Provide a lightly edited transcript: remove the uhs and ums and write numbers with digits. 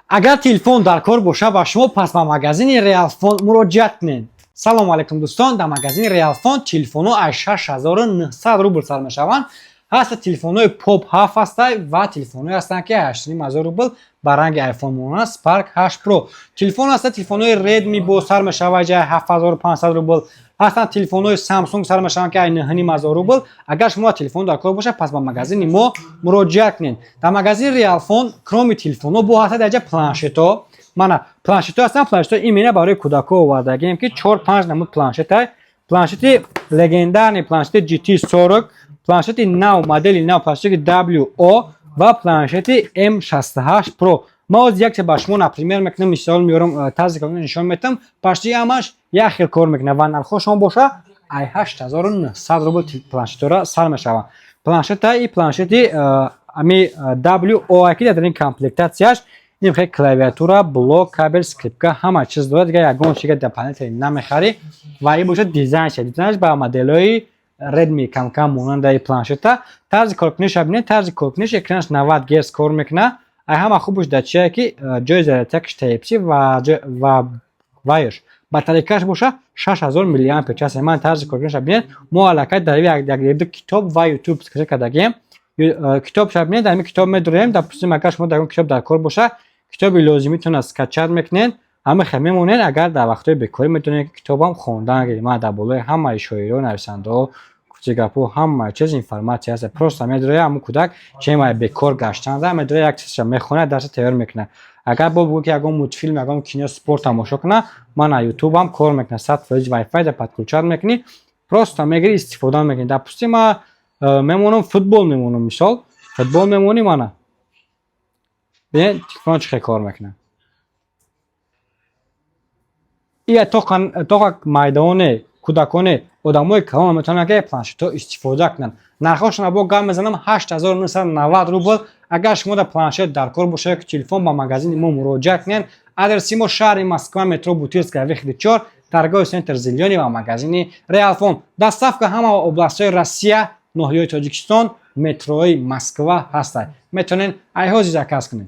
Агар телефон дар кор боша ба шумо, пас ба магазини Реалфон муроҷиат кунед. Салому алайкум, дӯстон! Дар магазини Реалфон телефонҳо аз 6900 рубл сар мешаванд. Ҳаста телефонҳои Pop 7 ҳаста ва телефонҳое ҳастанд, ки 8500 рубл, ба ранги iPhone монанд, Spark 8 Pro телефон ҳаста. Телефонҳои Redmi бо сар мешавад ҷай 7500 рубл. Ҳастанд телефонҳои Samsung, сар мешаванд ки 9500 рубл. Агар шумо телефон дар кор бошад, пас ба магазини мо муроҷиат кунед. Дар магазини Реалфон, кроме телефонҳо, бо ҳаста дар ҷа планшетҳо. Мана планшетҳо ҳастанд. Планшетҳо именно барои кӯдакҳо овардагием, ки чор панҷ намуд планшета: планшети легендарный, планшети GT 40, планшети нав, модели нав, планшети WO ва планшети M68 Pro. Ма ҳозир якча ба шумо, например, мекунам, мисол меорам, тарзи кор нишон метам. Почти ҳамаш як хел кор мекунад ва нархҳошон боша ай 8900 рубл планшетҳоро сар мешаванд. Планшета и планшети ами WO, ки дар ин комплектатсияш ин хел клавиатура, блок, кабел, скрепка, ҳама чиз дорад. Дигар ягон чига дополнительно намехарӣ. Ва ин бошад дизайнша, дизайнш ба моделҳои Redmi камкам монандаи планшета. Тарзи коркуниша бинед, тарзи коркуниш: экранаш 90 герц кор мекунад. Ай ҳама хубаш дар чие, ки ҷои зарядкаш Type-C ва вайш батарейкаш боша 6000 миллиампер час. Ман тарзи коркуниша бинед. Мо аллакай дар як ду китоб ва YouTube скачать кардагием. Китобша бинед, дар ин китоб медорем. Допустим, агар шумо дар он китоб дар кор боша, китоби лозимитонро скачать мекунед, ҳама хел мемонед. Агар дар вақтҳои бекорӣ метавонед, ки китобам хондан гиред. Ман дар болои ҳамаи шоиро, нависандаҳо, гуфти гапҳо, ҳама чиз информатсия ҳаст. Просто медоред, ҳамун кӯдак чемай бекор гаштан медоред, як чизша мехонад, дарса тайёр мекунад. Агар бо бугӯ, ки ягон мультфилм, ягон кино, спорт тамошо кунад, ман а Ютубам кор мекунад, 100% вайфай да подключать мекунӣ, просто мегирӣ, истифода мекунӣ. Допустим, ма мемонам, футбол мемонам, мисол, футбол мемонӣ. Мана бинед, телефон чӣ хел кор мекунад. Ия тоқа майдоне, кӯдаконе, одамои калон метавонанд, ки планшетҳо истифода кунанд. Нархҳошона бо гап мезанам: 8990 рубл. Агар шумо дар планшет дар кор бошад ё телефон, ба магазини мо муроҷиат кунед. Адреси мо: шаҳри Москва, метро Бутырская, выход 4, торговый центр «Зелёный» ва магазини Реалфон. Доставка ҳама областҳои Россия, ноҳияҳои Тоҷикистон, метрои Москва ҳастад. Метавонед айҳози заказ кунед.